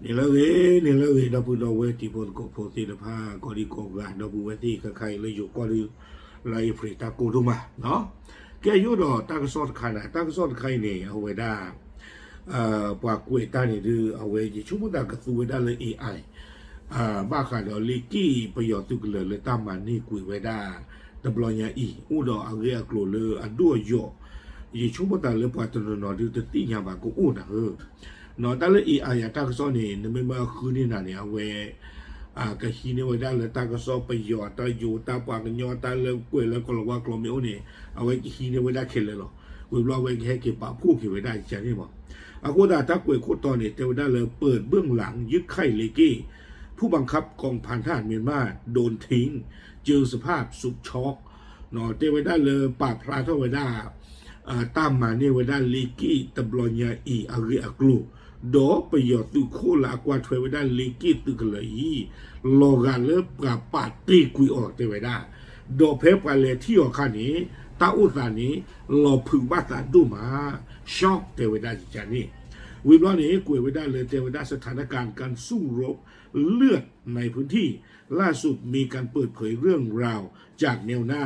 န့ၣ်လၢအဂ့ၤ န့ၣ်လၢအဂ့ၤ ဒီပုၢ်ဒီဝဲၢ်တံၤဖိသကိးဖိသ့ၣ်တဖၣ် ကိးဒံကိးဂၤ ဒီပုၢ်ဝဲၢ်သ့ၣ်ခဲခါအံၤလၢယိၤကီၢ်ဒု လၢအ့ဖြ့ၣ်တၢ်ကိၢ်ဒိၣ်မး, ကဲယိၣ်ဒီးတၢ်ကစီၣ်တခါန့ၣ် တၢ်ကစီၣ်တခါအံၤန့ၣ် အဝဲဒၣ် ပှၤကွဲးတၢ်န့ၣ်ဒု အဝဲယဆိကမိၣ်သးကသူဝဲဒၣ်လၢ AI ဘၣ်ဃးဒီးလ့ၢ်က့ၣ်ပယီၤသုးကလၢၤလၢတၢ်မၤန့ၢ်ကွံာ်ဝဲဒၣ် တဘျီညါအံၤ အိၣ်ဒီးအဂ့ၢ်အကျိၤလၢအဒိၣ်အယိာ်, ယဆိကမိၣ်သးလၢပှၤတနီၤနီၤဒုတသ့ၣ်ညါဘၣ်ကအိၣ်နၤဧၢ တၢ်လၢ AI အတၢ်ကစီၣ်န့ၣ် နမ့ၢ်မၤဃုန့ၢ်နၤန့ၣ် အဝဲ ကဟံးန့ၢ်ဝဲဒၣ်လၢတၢ်ကစီၣ်ပယီၤ တၢ်ယိၤ တၢ်ပှၤကညီ တၢ်လၢကွဲးလၢကီၢ်လၤဝါကျိာ်မ့ၢ်အိၣ်န့ၣ် အဝဲကဟံးန့ၢ်ဝဲဒၣ်ခဲလၢာ်လီၤ. ဝံၤဘျီအဝဲကဟဲက့ၤပာ်ဖှိၣ်က့ၤဝဲဒၣ်ယကန့ၣ်မး. အဃိသတးတၢ်ကွဲးခိၣ်တီန့ၣ် တဲဝဲဒၣ်လၢ เปิดเบื้องหลังยึดค่ายเลเก้ ผู้บังคับกองพันทหารเมียนมาโดนทิ้ง เจอสภาพสุดช็อก တဲဝဲဒၣ်လၢပာ်ဖျါထီၣ်ဝဲဒၣ် တၢ်မၤန့ၢ်ဝဲဒၣ်လ့ၢ်က့ၣ်တဘျီညါအံၤအဂ့ၢ်အကျိၤ, ဒီးပယီၤသုးခိၣ်လၢအကွၢ်ထွဲဝဲဒၣ်လ့ၢ်က့ၣ်သုးကလၢၤအံၤ လီၤဂာ်လၢပှၤပာ်တ့ၢ်ကွံာ်အီၤတဲဝဲဒၣ်, ဒီးဖဲပှၤလဲၤထံၣ်အီၤအခါန့ၣ် တၢ်အိၣ်သးန့ၣ် လီၤဖုးဘၣ်သးဒိၣ်မး ช็อก တဲဝဲဒၣ်ယကန့ၣ်. ဝံၤဘျီန့ၣ် ကွဲးဝဲဒၣ်လၢတဲဝဲဒၣ် สถานการณ์การสู้รบเลือดในพื้นที่ ล่าสุดมีการเปิดเผยเรื่องราวจากแนวหน้า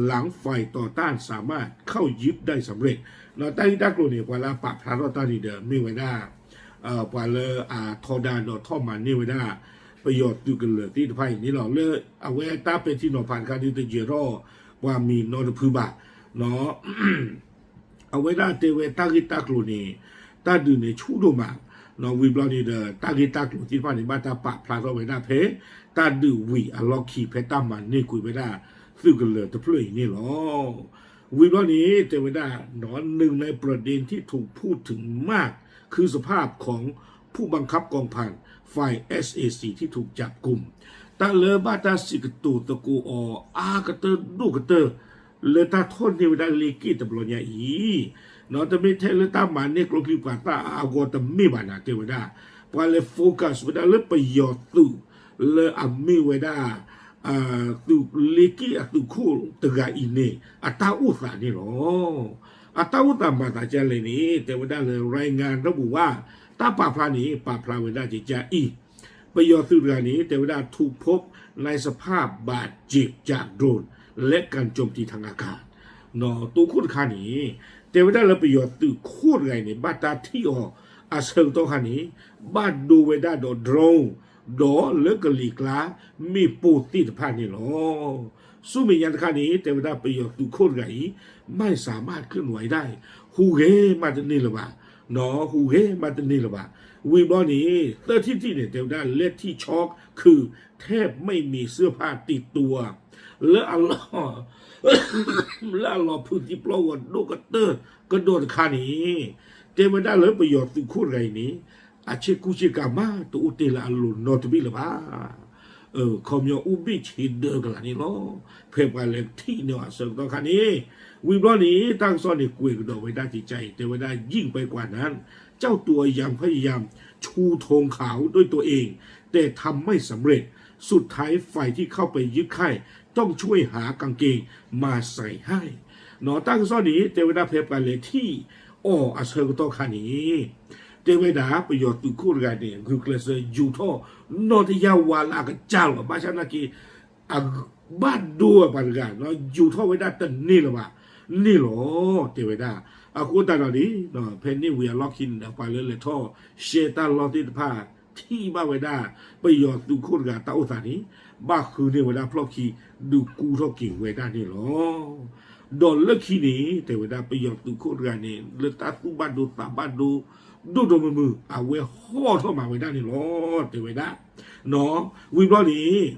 หลังฝ่ายต่อต้านสามารถเข้ายึดได้สำเร็จ တၢ်ဂ့ၢ်တၢ်ကျိၤန့ၣ် ပှၤလၢအပာ်ဖျါထီၣ်တၢ်န့ၣ်ဒီး မ့ၢ်ဝဲဒၣ် ပှၤလၢအထီဒါဒီးထီၣ်မၤန့ၢ်ဝဲဒၣ် ပယီၤသုးကလၢၤသ့ၣ်တဖၣ်အံၤန့ၣ်လီၤ. လၢအဝဲတၢ်ပဲာ်ထံနီၤဖးတခါဒု တယၢၤထီၣ်ပှၤမံၤနီတဖုဘၣ် အဝဲဒၣ်တဲဝဲတၢ်ဂ့ၢ်တၢ်ကျိၤန့ၣ် တၢ်ဒုးန့ၣ်ဆူၣ်ဒိၣ်မး, ဝံၤဘျီန့ၣ်ဒီး တၢ်ဂ့ၢ်တၢ်ကျိၤသ့ၣ်တဖၣ်န့ၣ် ဘၣ်တၢ်ပာ်ဖျါထီၣ်ဝဲဒၣ်ဖဲ တၢ်ဒုးဝံၤအလီၢ်ခံ ဖဲတၢ်မၤန့ၢ်ကွံာ်ဝဲဒၣ် သုးကလၢၤတဖျၢၣ်အံၤန့ၣ်လီၤ. ဝံၤဘျီန့ၣ် တဲဝဲဒၣ် หนึ่งในประเด็นที่ถูกพูดถึงมากคือสภาพของผู้บังคับกองพัน ฝ่าย เอสเอซี ที่ถูกจับกุม တၢ်လၢဘၣ်တၢ်စံးကတိၤသကိးအီၤ အါကတၢၢ်ဒိၣ်ကတၢၢ် လၢတၢ်ထီၣ်န့ၢ်ဝဲဒၣ်လ့ၢ်က့ၣ်တဘျီညါအံၤ, တမ့ၢ်ထဲလၢတၢ်မၤန့ၢ်ကျိချံပှၤသၣ်အါအဂီၢ်တမ့ၢ်ဘၣ်နၤ တဲဝဲဒၣ်, ပှၤလဲၤ focus ဝဲဒၣ်လၢပယီၤသုး လၢအမ့ၢ်ဝဲဒၣ် သုးလ့ၢ်က့ၣ်အသုးခိၣ်တဂၤအံၤန့ၣ် အတၢ်အိၣ်သးန့ၣ်လီၤ. အတၢ်အိၣ်သးမၤသးဒ်လဲၣ်န့ၣ် တဲဝဲဒၣ်လၢ รายงานระบุว่า တၢ်ပာ်ဖျါန့ၣ် ပာ်ဖျါဝဲဒၣ်ကကအံၤ ပယီၤသုးတဂၤန့ၣ် တဲဝဲဒၣ် ถูกพบในสภาพบาดเจ็บจากโดรนและการโจมตีทางอากาศ တိခိၣ်တခါန့ၣ် တဲဝဲဒၣ်လၢပယီၤသုးခိၣ်တဂၤအံၤန့ၣ် ဘၣ်တၢ်ထံၣ်အီၤအဆၢကတီၢ်ခါန့ၣ် ဘၣ်ဒိဝဲဒၣ်ဒီး drone ဒီးလၢကလံၤကျါ မ့ၣ်ပိၢ်သ့ၣ်တဖၣ်န့ၣ်လီၤ. ဆူမဲာ်ညါတခါန့ၣ် တဲဝဲဒၣ်ပယီၤသုးခိၣ်တဂၤအံၤ ไม่สามารถเคลื่อนไหวได้ ဟူးဂဲၤမးတန့ၢ်လၢၤဘၣ်, ဟူးဂဲၤမးတန့ၢ်လၢၤဘၣ်. ဝံၤဘျီန့ၣ် သၢထံၣ်တထံၣ်န့ၣ် တဲဝဲဒၣ် လက်ထိ ช็อก คือ แทบไม่มีเสื้อผ้าติดตัว လၢအလီၤ လၢအလီၤဖုးသံပျီဝဲဒိၣ်ကတၢၢ်ကဒီးတခါန့ၣ် တဲဝဲဒၣ်လၢပယီၤသုးခိၣ်တဂၤအံၤန့ၣ် အဆ့ကူဆ့ကၤမး တအိၣ်တ့ၢ်လၢအလိၤနီတဘ့ၣ်လၢၤဘၣ်. ခီပညီအိၣ်ဘ့ၣ်ဆ့ဒၢကလာ်န့ၣ်လီၤ. ဖဲပှၤလဲၤထံၣ်န့ၢ်အီၤအဆၢကတီၢ်ခါန့ၣ် ဝံၤဘျီန့ၣ် တၢ်ကစီၣ်န့ၣ်ကွဲးကဒီးဝဲဒၣ်ကကအံၤ တဲဝဲဒၣ် ยิ่งไปกว่านั้น เจ้าตัวยังพยายามชูธงขาวด้วยตัวเอง แต่ทำไม่สำเร็จ สุดท้ายฝ่ายที่เข้าไปยึดค่ายต้องช่วยหากางเกงมาใส่ให้ တၢ်ကစီၣ်န့ၣ် တဲဝဲဒၣ်ဖဲပှၤလဲၤထံၣ်အီၤအဆၢကတီၢ်ခါန့ၣ် တဲဝဲဒၣ်ပယီၤသုးခိၣ်တဂၤန့ၣ် ဂုာ်ကျဲးစၢးယူၤထီၣ်နီၢ်တယၢ်ဝါလၢအကစၢ်လီၤ. ဘၣ်ဆၣ်သနာ်က့ အဘၣ်ဒိဝဲပှၤတဂၤ ယူၤထီၣ်ဝဲဒၣ်တန့ၢ်လၢၤဘၣ်န့ၣ်လီၤ တဲဝဲဒၣ်. အဃိသတးဒီးန့ၣ် ဖဲန့ၣ်ဝံၤအလီၢ်ခံန့ၣ်ဒီး ပှၤလၢလဲၤထီၣ် share တၢ်လီၢ်သ့ၣ်တဖၣ် ထံၣ်ဘၣ်ဝဲဒၣ် ပယီၤသုးခိၣ်တဂၤတၢ်အိၣ်သးန့ၣ် ဘၣ်ဃုန့ၢ်ဝဲဒၣ်ဖျီၣ်ခံ ဒုးကူထီၣ်က့ၤဝဲဒၣ်န့ၣ်လီၤ. ဒီးလၢခံန့ၣ် တဲဝဲဒၣ်ပယီၤသုးခိၣ်တဂၤန့ၣ် လၢတၢ်သူၣ်ဘၣ်ဒိသးဘၣ်ဒိ ဒိၣ်ဒိၣ်မုၢ်မုၢ် အဝဲဟီၣ်ထီၣ်မးဝဲဒၣ်န့ၣ်လီၤ တဲဝဲဒၣ်. ဝံၤဘျီန့ၣ်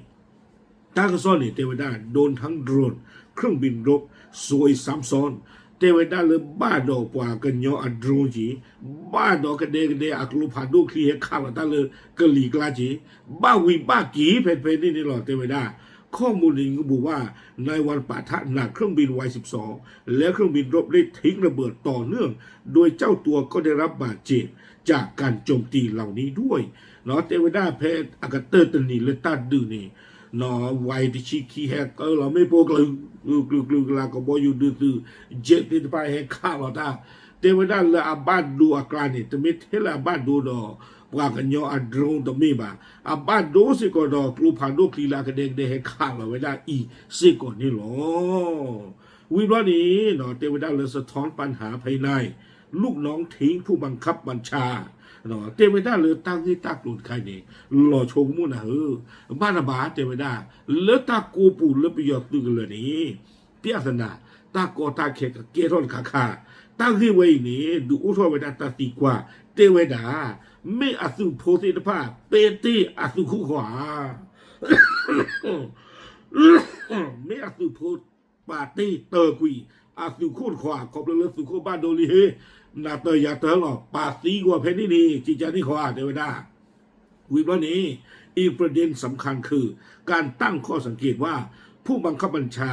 တၢ်ကစီၣ်န့ၣ် တဲဝဲဒၣ် โดนทั้งโดรน เครื่องบินรบ ซวยซ้ำซ้อน တဲဝဲဒၣ်လၢဘၣ်ဒီးပှၤကညီအ drone က့ၤ ဘၣ်ဒီးကဒဲကဒဲအကျိဖးဒိၣ်ချံဟဲခးလီၤတၢ်လၢကလံၤကျါက့ၤ ဘၣ်ဝံၤဘၣ်က့ၤဖဲဖဲန့ၣ်န့ၣ်လီၤ တဲဝဲဒၣ်. ข้อมูลระบุว่า ในวันปะทะหนัก เครื่องบิน วาย สิบสอง และเครื่องบินรบได้ทิ้งระเบิดต่อเนื่อง โดยเจ้าตัวก็ได้รับบาดเจ็บจากการโจมตีเหล่านี้ด้วย တဲဝဲဒၣ်ဖဲအကတၢၢ်တနံၤလၢတၢ်ဒုးန့ၣ် ဝဲတဆံခံဟဲကၢလီၤမ့ၣ်ပိၢ်ကျုၤ ကျုၤကျုၤကျါ ကဘီယူၤဒုးသုး jet သ့ၣ်တဖၣ်ဟဲခးလီၤတၢ် တဲဝဲဒၣ်လၢအဘၣ်ဒိအကျါန့ၣ် တမ့ၢ်ထဲလၢအဘၣ်ဒိဒီး ပှၤကညီအ drone တမ့ၢ်ဘၣ်, အဘၣ်ဒိစ့ၢ်ကီးဒီးကျိဖးဒိၣ်ချံလၢအကဒဲကဒဲဟဲခးလီၤဝဲဒၣ်အံၤစ့ၢ်ကီးန့ၣ်လီၤ. ဝံၤဘျီန့ၣ် တဲဝဲဒၣ်လၢ สะท้อนปัญหาภายใน ลูกน้องทิ้งผู้บังคับบัญชา တဲဝဲဒၣ်လၢတၢ်ဂ့ၢ်တၢ်ကျိၤတခါအံၤန့ၣ် လီၤဆိကမိၣ်နၤဧၢ, ဘၣ်တဘၣ်တဲဝဲဒၣ် လၢတၢ်ကိးပူၤလၢပယီၤသုးကလၢၤန့ၣ် ပြဿနာ တၢ်ကီတၢ်ခဲကကဲထီၣ်တခါခါ, တၢ်ဂ့ၢ်ဝဲအံၤန့ၣ် ဒုးအိၣ်ထီၣ်ဝဲဒၣ်တၢ်သံကွၢ် တဲဝဲဒၣ် မ့ၢ်အသုးဖိသ့ၣ်တဖၣ် ပဲတ့ၢ်အသုးခိၣ်တခီဧါ, မ့ၢ်အသုးဖိ ပာ်တ့ၢ်တၢၢ်ကွံာ်အသုးခိၣ်တခီဧါ, ခီဖျိလၢသုးခိၣ်ဘၣ်ဒိလံဟ့, နၤတၢၤယၤတၢၤလီၤ ပာ်သံကွံာ်ဖဲန့ၣ်န့ၣ် ကကန့ၣ်ဃီဧါ တဲဝဲဒၣ် ဝံၤဘျီန့ၣ် อีกประเด็นสำคัญคือ การตั้งข้อสังเกตว่า ผู้บังคับบัญชา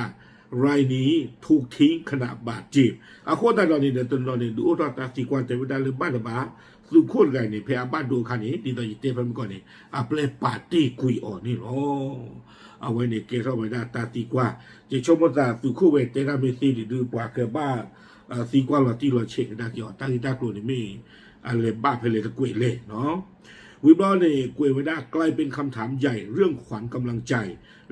รายนี้ถูกทิ้งขณะบาดเจ็บ အဃိသတးဒီးန့ၣ်ဒီး တနီၤန့ၣ် ဒုးအိၣ်ထီၣ်တၢ်သံကွၢ်တဲဝဲဒၣ်လၢဘၣ်တဘၣ် သုးခိၣ်တဂၤအံၤန့ၣ် ဖဲအဘၣ်ဒိအခါန့ၣ် ဒ်သိးယတဲဖဲမုၢ်ကီၢ်န့ၣ် အပျဲၢ်ပာ်တ့ၢ်ကွံာ်အီၤန့ၣ်လီၤ. အဝဲန့ၣ်ကဲထီၣ်ဝဲဒၣ်တၢ်သံကွၢ်, ယဆိကမိၣ်သးသုးခိၣ်ဝဲတဲဒၣ်မ့ၢ်သ့န့ၣ်ဒုး ပှၤကဘၣ် သံကွၢ်လီၤတံၢ်လီၤဆဲးကဒါက့ၤအီၤ တၢ်ဂ့ၢ်တၢ်ကျိၤန့ၣ်မ့ၢ် အလဲၤဘၣ်ဖဲလဲၣ်တကွဲးလဲၣ်နီၤ. ဝံၤဘျီန့ၣ် ကွဲးဝဲဒၣ် กลายเป็นคำถามใหญ่เรื่องขวัญกำลังใจ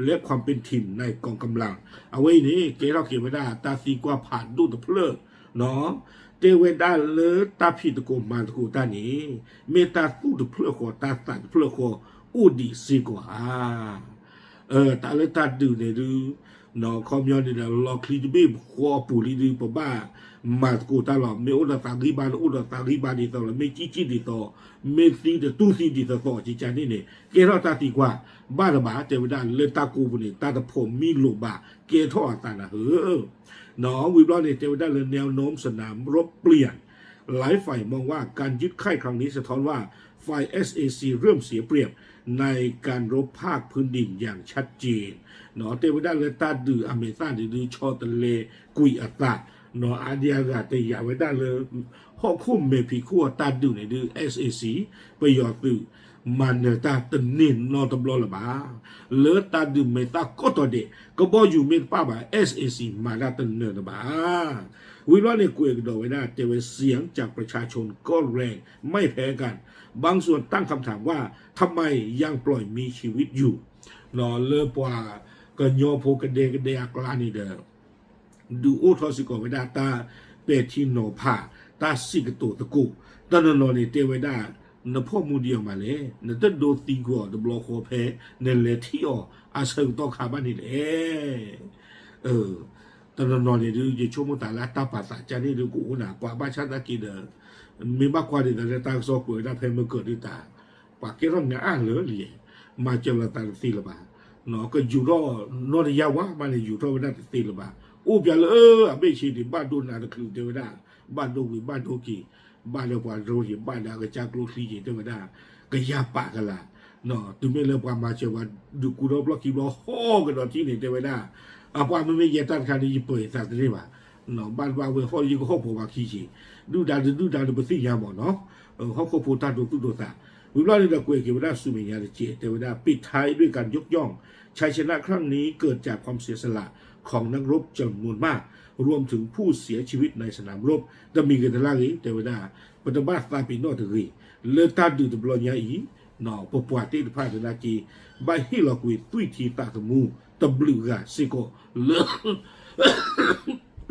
และความเป็นทีมในกองกำลัง အဝဲအံၤန့ၣ် ကဲထီၣ်က့ၤဝဲဒၣ်တၢ်သံကွၢ်ဖးဒိၣ်တဖျၢၣ်နီၤ, တဲဝဲဒၣ်လၢတၢ်ဖံးသကိးမၤသကိးတၢ်န့ၣ် မ့ၢ်တၢ်သူၣ်တဖျၢၣ်ဃီ တၢ်သးတဖျၢၣ်ဃီ အိၣ်ဒံးစ့ၢ်ကီးဧါ. တၢ်လၢတၢ်ဒုးန့ၣ်ဒုး ခီပညီန့ၣ်ဒီး လီၤချံတဘ့ၣ်ဃီအပူၤလံဒုး ပဘၣ်မၤသကိးတၢ်လီၤ. မ့ၢ်အိၣ်ဒီးသးဂံၢ်ဘါန့ၣ် အိၣ်ဒီးသးဂံၢ်ဘါဒ်သိးလီၤ, မ့ၢ်ကံၣ်ကံၣ်ဒ်သိး, မ့ၢ်သံဒီးတူၢ်သံဒ်သိးသိး ကကန့ၣ်န့ၣ် ကဲထီၣ်တၢ်သံကွၢ်, ဘၣ်တဘၣ်တဲဝဲဒၣ်လၢတၢ်ကိးပူၤန့ၣ် တၢ်တဖိးမံလိာ်ဘၣ် ကဲထီၣ်အသးနၤဧၢ နီၤ. ဝံၤဘျီန့ၣ် တဲဝဲဒၣ်လၢ แนวโน้มสนามรบเปลี่ยน หลายฝ่ายมองว่าการยึดค่ายครั้งนี้สะท้อนว่า ฝ่าย เอสเอซี เริ่มเสียเปรียบในการรบภาคพื้นดินอย่างชัดเจน တဲဝဲဒၣ်လၢတၢ်ဒုးအမဲာ်သၣ်န့ၣ်ဒုး ဆီတလဲကွံာ်အသး နီၤ, အါဒံအါဂၤတယာ်ဝဲဒၣ်လၢ ဟီၣ်ခိၣ်မဲာ်ဖံးခိၣ်အတၢ်ဒုးန့ၣ်ဒုး SAC ပယီၤသုး မၤနၢၤတၢ်တန့ၢ်နီတဘျီလၢၤဘၣ်. လၢတၢ်ဒုးမဲာ်သၣ်ကိးတီၤဒဲး ကဘီယူၤမ့ၢ်တပၣ်ဘၣ် SAC မၤတၢ်တနၢၤလၢၤဘၣ်. ဝံၤဘျီန့ၣ် ကွဲးကဒီးဝဲဒၣ် တဲဝဲ เสียงจากประชาชนก็แรงไม่แพ้กัน บางส่วนตั้งคำถามว่า ทำไมยังปล่อยมีชีวิตอยู่ လၢပှၤကညီဖိကဒဲကဒဲအကျါန့ၣ်ဒီး ဒုးအိၣ်ထီၣ်စ့ၢ်ကီးဝဲဒၣ်တၢ်ပဲာ်ထံနီၤဖး တၢ်စံးကတိၤသကိး, တနီၤနီၤန့ၣ် တဲဝဲဒၣ် နဖီၣ်မူဒံးအီၤမးလဲၣ်, နတဒိသံကွံာ်အီၤတဘျီဃီဖဲ နလဲၤထံၣ်အီၤအဆၢကတီၢ်ခါဘၣ်န့ၣ်လဲၣ်. တနီၤနီၤန့ၣ်ဒုး ယဆိကမိၣ်သးလၢအတၢ်ပာ်သးကါန့ၣ်ဒုး ကအိၣ်နၤ ပှၤဘၣ်ဆၣ်သနာ်က့ဒီး မ့ၢ်ဘၣ်ကွၢ်ဒ်သိးလၢတၢ်ကစီၣ်ကွဲးဝဲဒၣ်ဖဲမုၢ်ကၢၢ်ဒုးတၢ် ပှၤကဲထီၣ်နၤအါလၢာ်လံ, မၤစၢၤလိာ်သးတသ့လၢၤဘၣ်, ကယူၤထီၣ်နီၢ်တယၢ်ဝဲမးန့ၣ် ယူၤထီၣ်ဝဲဒၣ်တသ့လၢၤဘၣ်, အိၣ်ပျဲလၢအဘ့ၣ်ဆ့န့ၣ် ဘၣ်ဒိနးတချုးတဲဝဲဒၣ်, ဘၣ်ဒိဝံၤဘၣ်ဒိက့ၤ, ဘၣ်လၢပှၤဒြိက့ၤ ဘၣ်လၢအကစၢ်ကျိချံက့ၤ တဲဝဲဒၣ်, ကယၤပာ်ကလၤ, တုၤမ့ၢ်လၢပှၤမၤစၢၤပှၤဒုးကူထီၣ်ဘျီၣ်ခံဘျီ ဟီၣ်ကဒီးထံန့ၣ် တဲဝဲဒၣ်, အပှၤမ့မ့ၢ်ယဲတၢ်တခါန့ၣ် ယပၢၤယသးတန့ၢ်ဘၣ် ဘၣ်တဘၣ်ဝဲဟီၣ်ယကဟီၣ်ဖိးပှၤခံက့ၤ, ဒုၣ်ဒါတဒုၣ်ဒါတပသ့ၣ်ညါမးနီၤ, ဟီၣ်ခိၣ်ဖိတၢ်ဒိသူၣ်ဒိသး, ဝံၤဘျီန့ၣ်ဒီးကွဲးက့ၤဝဲဒၣ်ဆူမဲာ်ညါတက့ၢ် တဲဝဲဒၣ် ปิดท้ายด้วยการยกย่อง ชัยชนะครั้งนี้เกิดจากความเสียสละของนักรบจำนวนมาก รวมถึงผู้เสียชีวิตในสนามรบ တမံၤဂ့ၤတလါဂ့ၤ တဲဝဲဒၣ်, ပတဘၣ်သးပ့ၤနီၣ်တဂ့ၤ, လၢတၢ်ဒုးတဘျီညါအံၤ ပပှၤသ့ၣ်တဖၣ်သနာ်က့ ဘၣ်ဟ့ၣ်လီၤကွံာ်သွံၣ်ထံသးသမူတဘျုးဂၤစ့ၢ်ကီး လၢ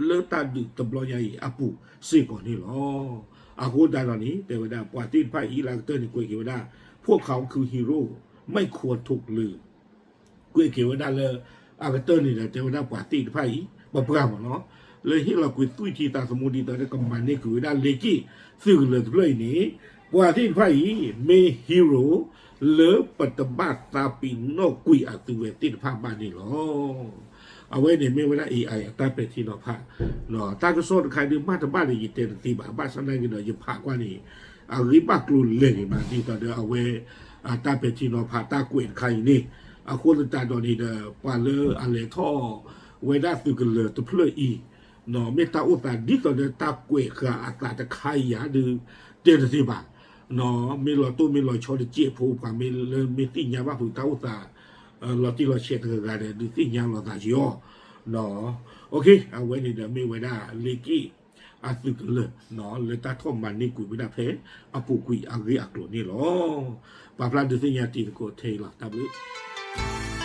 လၢတၢ်ဒုးတဘျီညါအံၤအပူၤစ့ၢ်ကီးန့ၣ်လီၤ. အဃိသတးဒီးန့ၣ် တဲဝဲဒၣ် ပှၤသ့ၣ်တဖၣ်အံၤလၢအကတၢၢ်န့ၣ် ကွဲးက့ၤဝဲဒၣ် พวกเขาคือฮีโร่ ไม่ควรถูกลืม ကွဲးက့ၤဝဲဒၣ်လၢ အကတၢၢ်န့ၣ်ဒီး တဲဝဲဒၣ်ပှၤသ့ၣ်တဖၣ်အံၤ ပပှၢ်မးနီၤ, လၢဟ့ၣ်လီၤကွံာ်သွံၣ်ထံသးသမူဒ်သိးလၢကမၤန့ၢ်ကွံာ်ဝဲဒၣ်လ့ၤက့ၣ်သုးကလၢၤတဖျၢၣ်အံၤန့ၣ် ပှၤသ့ၣ်တဖၣ်အံၤ မ့ၢ် hero လၢပတဘၣ်သးပ့ၤနီၣ်ကွံာ်အသုဝဲသ့ၣ်တဖၣ်ဘၣ်န့ၣ်လီၤ. အဝဲန့ၣ်မ့ၢ်ဝဲဒၣ် AI အတၢ်ပဲာ်ထံနီၤဖး, တၢ်ကစီၣ်တခါဒုးမ့ၢ်တဘၣ်န့ၣ် ယတဲတသ့ဘၣ်, ဘၣ်ဆၣ်သနာ်က့ဒီး ယဖးကွၢ်န့ၣ် အဂ့ၢ်ဘၣ်ကျိၤလဲၢ်ဂ့ၤမး ဒ်သိးဒီးအဝဲ အတၢ်ပဲာ်ထံနီၤဖးတၢ်ကွဲးတခါအံၤန့ၣ်, အဃိသတးဒီးန့ၣ်ဒီး ပှၤလၢအလဲၤထီၣ်ဝဲဒၣ်သုးကလၢၤတဖျၢၣ်အံၤ မ့ၢ်တၢ်အိၣ်သးဒ်သိးဒီးတၢ်ကွဲးဃာ်အသးတခါအံၤဧါဒုး တဲတသ့ဘၣ်. မ့ၢ်လီၤတိၢ်မ့ၢ်လီၤဆီတစဲးဖိ ပှၤမ့ၢ်လၢမ့ၢ်သ့ၣ်ညါဘၣ်ဖုးတၢ်အိၣ်သး လီၤတံၢ်လီၤဆဲးတဂၤဂၤဒီး ဒုးသ့ၣ်ညါလိာ်သးက့ၤအီၤ. အဝဲန့ၣ်ဒီးမ့ၢ်ဝဲဒၣ်လ့ၤက့ၣ် အသုးကလၢၢ် လၢတၢ်ထီၣ်မၤန့ၢ်ကွံာ်ဝဲဒၣ်ဖဲ အပူၤကွံာ်အဂ့ၢ်အကျိၤန့ၣ်လီၤ. ပာ်ဖျါဒုးသ့ၣ်ညါတံၤသကိးထဲအံၤလီၤ. တၢ်ဘျုး